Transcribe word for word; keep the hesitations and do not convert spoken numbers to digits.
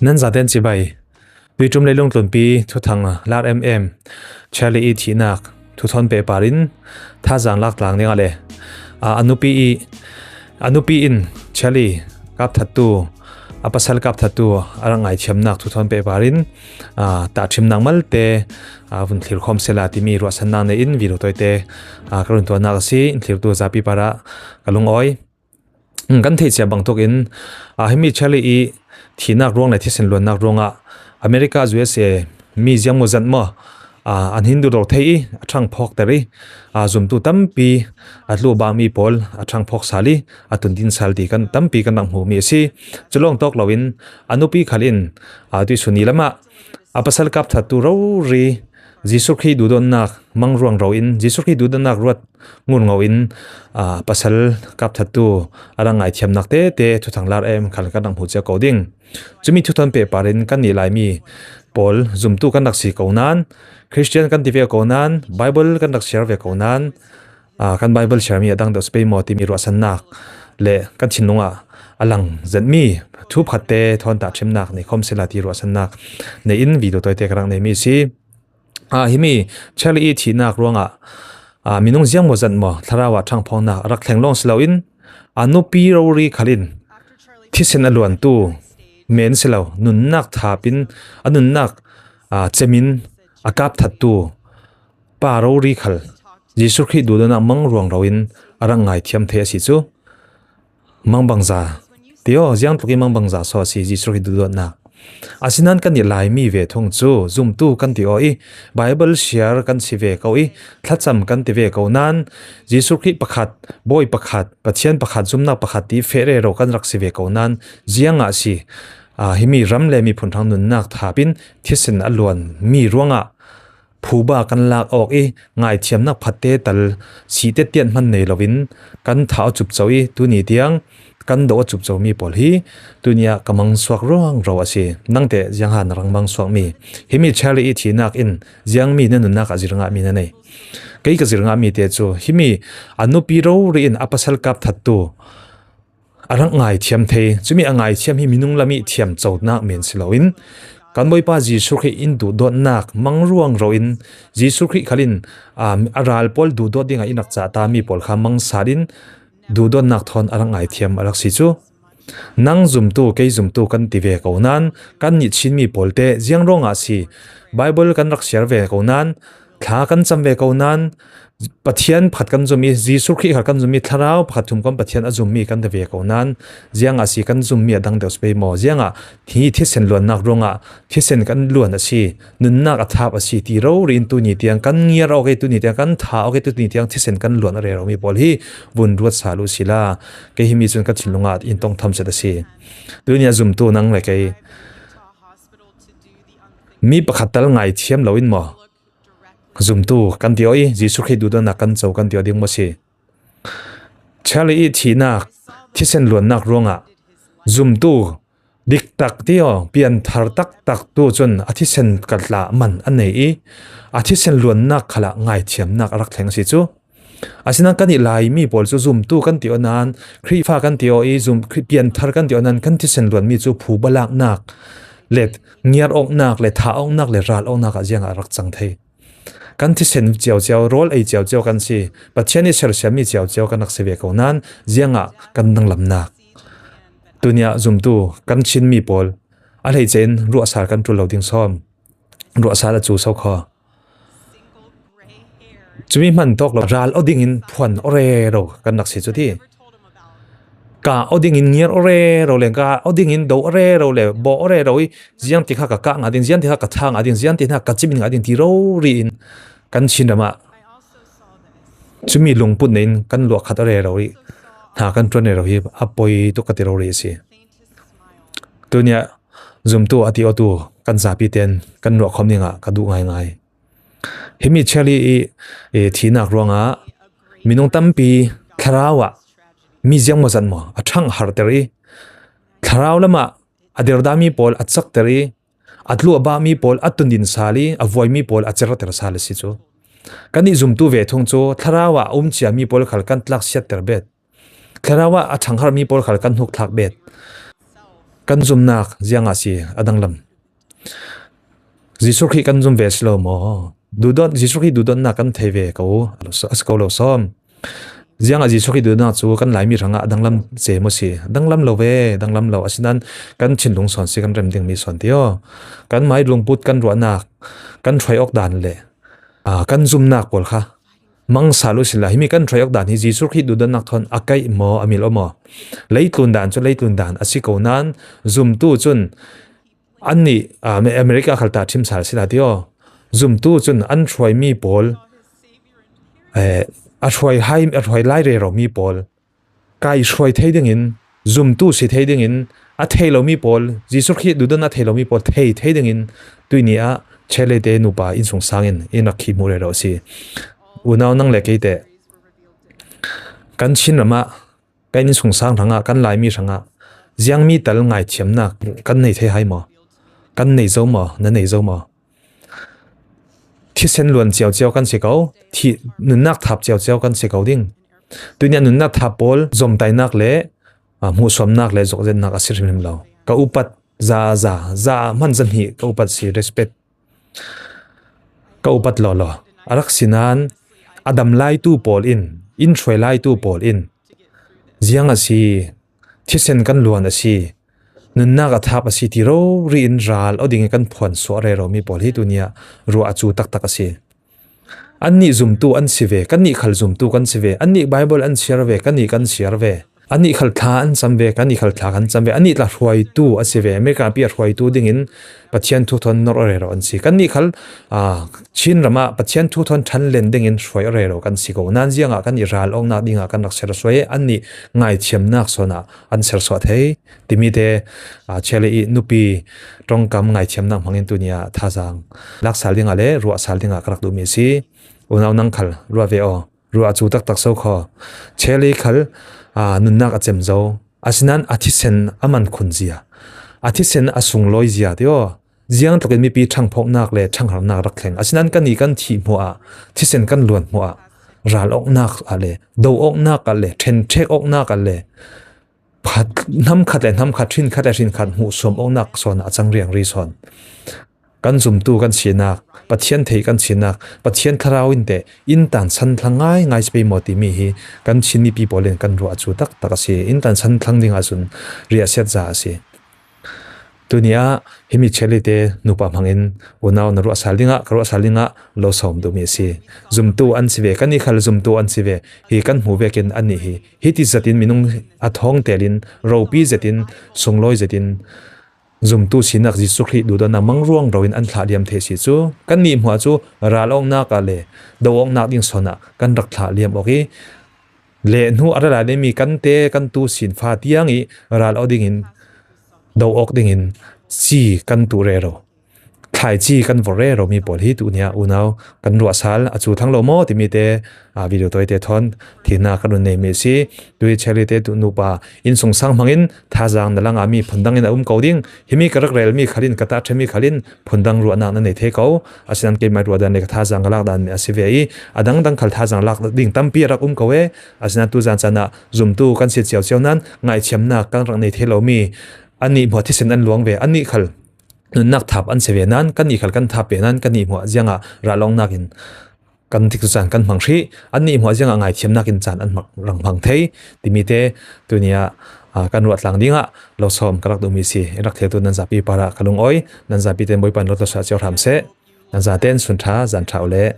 Nan zaten cibai. Tuiṭum leilung tlunpi thuthang lar em em Charlie i thihnak thu thawn pehpar in thazaang lak tlang dingah le, aa, a nupi i, a nupi in Charlie kapthattu, a pasal kapthattu a rak ngaithiamnak thu thawn pehpar in, aa, tahṭhimnak malte, aa, vun thlir khawm sehla timi ruahsannak nei in video tawite, aa, ka run tuahnak a si. In thlirtu zapi parah ka lungawi. Kan theihcia bangtuk in, aa, himi Charlie i thihnak ruang le thisen luannak ruangah America, U S A mi ziangmawzat maw, aa, an hin duhdawk thei i a ṭhang phawkter i, aa, zumtu tampi a tlu a bami pawl a ṭhang phawk sal i a tundin sal ti kan tampi kan rak hmumi a si. Cu lawng tawk loin a nupi khal in, aa, tuihsun ni lamah a pasal kapthattu rori Jesuh Khrih duhdawtnak mang ruangro in, Jesuh Khrih duhdawtnak ruat ngurngau in, aa, pasal kapthattu a rak ngaithiamnak tete thuthang lar em khal kan rak hmu cia ko ding. Cumi thu thawn pehpar in kannih Laimi pawl zumtu kan rak si ko nain, Khristian kan ti ve ko nain, Bible kan rak siar ve ko nain, aa, kan Bible siarmi a dang deuh si pei maw timi ruahsannak le kan thinlung ah a lang zetmi thu pakhatte thawn tahṭhimnak nei khawm sehla ti ruahsannak nei in video tawite ka rak neimi a si. Aa, himi Charlie i thihnak ruangah, aa, minung ziangmawzat maw thlarau ah ṭhangphawknak a rak thleng lawng si loin a nupi rori khal in thisen a luantu men si lo, nunnak thap in a nunnak, aa, cem in a kapthattu pa rori khal Jesuh Khrih duhdawtnak mang ruangro in a rak ngaithiam thei a si cu. Mangbangza ti aw, ziangtluk i mangbangza so a si Jesuh Khrih duhdawtnak. Asinain kannih Laimi ve thung cu zumtu kan ti aw i, Bible siar kan si ve ko i, thlacam kan ti ve ko nain, Jesuh Khrih pakhat, Bawi pakhat, Pathian pakhat, zumnak pakhat ti feh rero kan rak si ve ko nain, ziangah si, aa, himi ram le miphun hrang nunnak thap in thisen a luanmi ruangah phuba kan lak awk i, ngaithiamnak phatte tal si tetian hman nei loin kan thah a cupco i, tuni tiang kan doh a cupcomi pawl hi tuni ah ka mangsuak ruangro a si. Nangte ziangha na rang mangsuakmi? Himi Charlie i thihnak in ziangmi na nunnak ah zir ngahmi na nei? Kei ka zir ngahmi te cu himi a nupi rori in a pasal kapthattu a rak ngaithiam thei. Cumi a ngaithiam hi minung lam i thiamconak men si loin kan Bawipa Jesuh Khrih in duhdawtnak mang ruangro in Jesuh Khrih khal in, aa, a ral pawl duhdawt dingah in rak cahta mi pawl kha mang sal in duhdawtnak thawn a rak ngaithiam a rak si cu. Nang zumtu, kei zumtu kan ti ve ko nain, kannih Chinmi pawlte ziang ruangah si? Bible kan rak siar ve ko nain, thla kan cam ve ko nain, Pathian pakhat kan zum i, Jesuh Khrih kha kan zum i, Thlarau pakhat thum kan Pathian a zummi kan ti ve ko nain, ziangah si kan zummi a dang deuh si pei maw? Ziangah hi thisen luannak ruangah thisen kan luan a si, nunnak a thap a si ti rori in tuni tiang kan ngiar awk i, tuni tiang kan thah awk i, tuni tiang thisen kan luan a reromi pawl hi vun ruat sal uh sila. Kei himi cun ka thinlung ah in tong tham zet a si. Tuni a zumtu nang le kei mi pakhat tal ngaithiam loin maw zumtu kan ti aw i, Jesuh Khrih duhdawtnak kan co kan ti aw ding maw si? Charlie i thihnak, thisen luannak ruangah zumtu diktak ti aw, pianthar taktak tu cun a thisen kaltla man a nei i, a thisen luannak khalah ngaithiamnak a rak thleng a si cu. Asinain kannih Laimi pawl cu zumtu kan ti aw nain, Khrihfa kan ti aw i, zum, Khrih, pianthar kan ti aw nain, kan thisen luanmi cu phuba laknak le ngiar awknak le thah awknak le ral awknak ah ziangah a rak cang thei? Kan thisen ciauciau, rawl ei ciauciau kan si, Pathian i sersiammi ciauciau kan rak si ve ko nain, ziangah kan danglamnak? Tuni ah zumtu kan Chinmi pawl a hleice in ruahsal kan ṭul lo ding sawm. Ruahsal a cu so kho. Cumi hman tawk lo, ral aw dingin phuan aw rero kan rak si cu ti. Kah aw dingin ngiar aw rero le, kah aw dingin do aw rero le, bawh aw rero i, ziang ti kha ka kah ngah ding, ziang ti kha ka tha ngah ding, ziang ti hna ka cim in ngah ding ti rori in kan Chin ram ah cumi lungput nei in kan luah khat aw rero i, hna kan ṭuan rero hi a poi tuk ka ti rori a si. Tuni ah zumtu a ti awtu kan zapi ten kan ruahkhawm dingah ka duh ngaingai. Himi Charlie i, i thihnak ruangah minung tampi thlarau ah mi ziangmawzat maw a ṭhangharter i, thlarau lamah a derdami pawl a cakter i, a tlu a bahmi pawl a tundin sal i, a vuaimi pawl a certer sal a si cu. Kannih zumtu ve thung cu thlarau ah a um ciami pawl khal kan tlaksiatter bet. Thlarau ah a ṭhangharmi pawl khal kan hnukthlak bet. Kan zumnak ziangah si a danglam? Jesuh Khrih kan zum ve si lo maw? Duhdawt, Jesuh Khrih duhdawtnak kan thei ve ko, a si ko lo sawm. Ziangah Jesuh Khrih duhdawtnak cu kan Laimi hrangah a danglam ce maw si? A danglam lo ve, a danglam lo. Asinain kan thinlung sawn si, kan rem dingmi sawn ti aw. Kan mai lungput, kan ruahnak, kan hruai awk dan le, aa, kan zumnak pawl kha mang sal uhsila, himi kan hruai awk dan hi Jesuh Khrih duhdawtnak thawn a kaih maw, a mil aw maw? Leitlun dan cu leitlun dan a si ko nain zumtu cun annih, aa, America khal ta ṭhim sal sila ti aw. Zumtu cun an hruaimi pawl, eh, a hruai hai, a hruai lai rero mi pawl kai hruai thei dingin, zumtu si thei dingin, a thei lomi pawl, Jesuh Khrih duhdawtnak a thei lomi pawl thei thei dingin, tuini ah Chelete nupa innsungsang in in rak khi hmuh rero a si. Unau, nang le kei teh kan Chin ram ah, kan innsungsang hrangah, kan Laimi hrangah ziangmi tal ngaithiamnak kan nei thei hai maw? Kan nei zo maw? Na nei zo maw? Thisen luan ciauciau kan si ko, thi-, nunnak thap ciauciau kan si ko ding. Tuini ah nunnak thap pawl zomtainak le, aa, hmuhsuamnak le zokzetnak a si hrimhrim lo. Ka upat za, za, za hman zahnih ka upat si, respect. Ka upat lawlaw a rak si nain, a dam laitu pawl in, in hruai laitu pawl in, ziang a si, thisen kan luan a si, nunnak a thap a si ti rori in ral aw dingin kan phuan suah rero mi pawl hi tunia ruah a cu taktak a si. Annih zumtu an si ve, kannih khal zumtu kan si ve, annih Bible an siar ve, kannih kan siar ve, annih khal thla an cam ve, kannih khal thla kan cam ve, annih tla hruaitu a si ve, America pi a hruaitu dingin Pathian thu thawn nor aw rero an si. Kannih khal, aa, Chin ram ah Pathian thu thawn ṭhanlen dingin hruai aw rero kan si ko. Nan ziangah kannih ral awknak dingah kan rak ser suai, annih ngaithiamnak sawn ah an ser suah thei timi te, aa, Chelete i nupi ṭongkam ngaithiamnak hmangin tunia thazaang lak sal dingah le ruah sal dingah ka rak duhmi a si. Unau, nang khal ruah ve aw. Ruah cu taktak so kho. Chelete khal, aa, nunnak a cem zo. Asinain a thisen a man khun zia, a thisen a sunglawi zia ti aw. Ziangtlukin mipi ṭhangphawknak le ṭhangharnak rak thleng. Asinain kannih kan thih hmuah, thisen kan luan hmuah, ral awknak ah le, do awknak ah le, ṭhenṭhek awknak ah le, khat, hnam khat le hnam khat, ṭhin khat le ṭhin khat hmuhsuam awknak sawn a cang riangri sawn. Kan zumtu kan sinak, Pathian theih kan sinak, Pathian thlarau in teh in tansan thlang ngaingai si pei maw timi hi kan Chin mipi pawl in kan ruah a cu taktak a si. In tansan thlang dingah cun riahsiat za a si. Tunia himi Chelete nupa hmangin unau na ruah sal dingah, ka ruah sal dingah lo sawm duhmi a si. Zumtu an si ve, kannih khal zumtu an si ve. Hi kan hmuh vekin annih hi hiti zetin minung a thawng telin, ropi zetin, sunglawi zetin, zumtu sinak Jesuh Khrih duhdawtnak mang ruangro in an thlah liam thei si cu, kannih hmuah cu ral awknak ah le do awknak ding sawn ah kan rak thlah liam awk i, lehhnu a ra lai lemi kan te kan tu sin fa tiang i ral aw dingin, do awk dingin ci kan tuh rero, thlaici kan vorh rero mi pawl hi tunia unau kan ruah sal a cu thlang lo maw timi te, aa, video tawite thawn thihnak kan run neimi a si. Tui Chelete tu nupa innsungsang hmangin thazaang na langah mi phundang in a um ko ding. Himi ka rak relmi khalin, ka tahṭhemi khalin phundang ruahnak na nei thei ko. Asinain keimah ruah dan le ka thazaang ka lak dan a si ve i, a dangdang khal thazaang lak ding tampi a rak um ko e. Asinain tuzan caan ah zumtu kan si ciauciau nan, ngaithiamnak kan rak nei thei lomi, annih hmuah thisen an luang ve, annih khal nunnak thap an si ve nan, kannih khal kan thap ve nan, kannih hmuah ziangah ral awknak in kan tikcu caan kan hmang hrih, annih hmuah ziangah ngaithiamnak in caan an hmang, rang hmang thei timi te tunia, aa, kan ruah tlang dingah lo sawm ka rak duhmi si. In rak thlirtu nan zapi parah ka lungawi, nan zapi tein Bawipa in lawt lo suah cio hram seh. Nan zatein sun ṭha, zan ṭha u leh.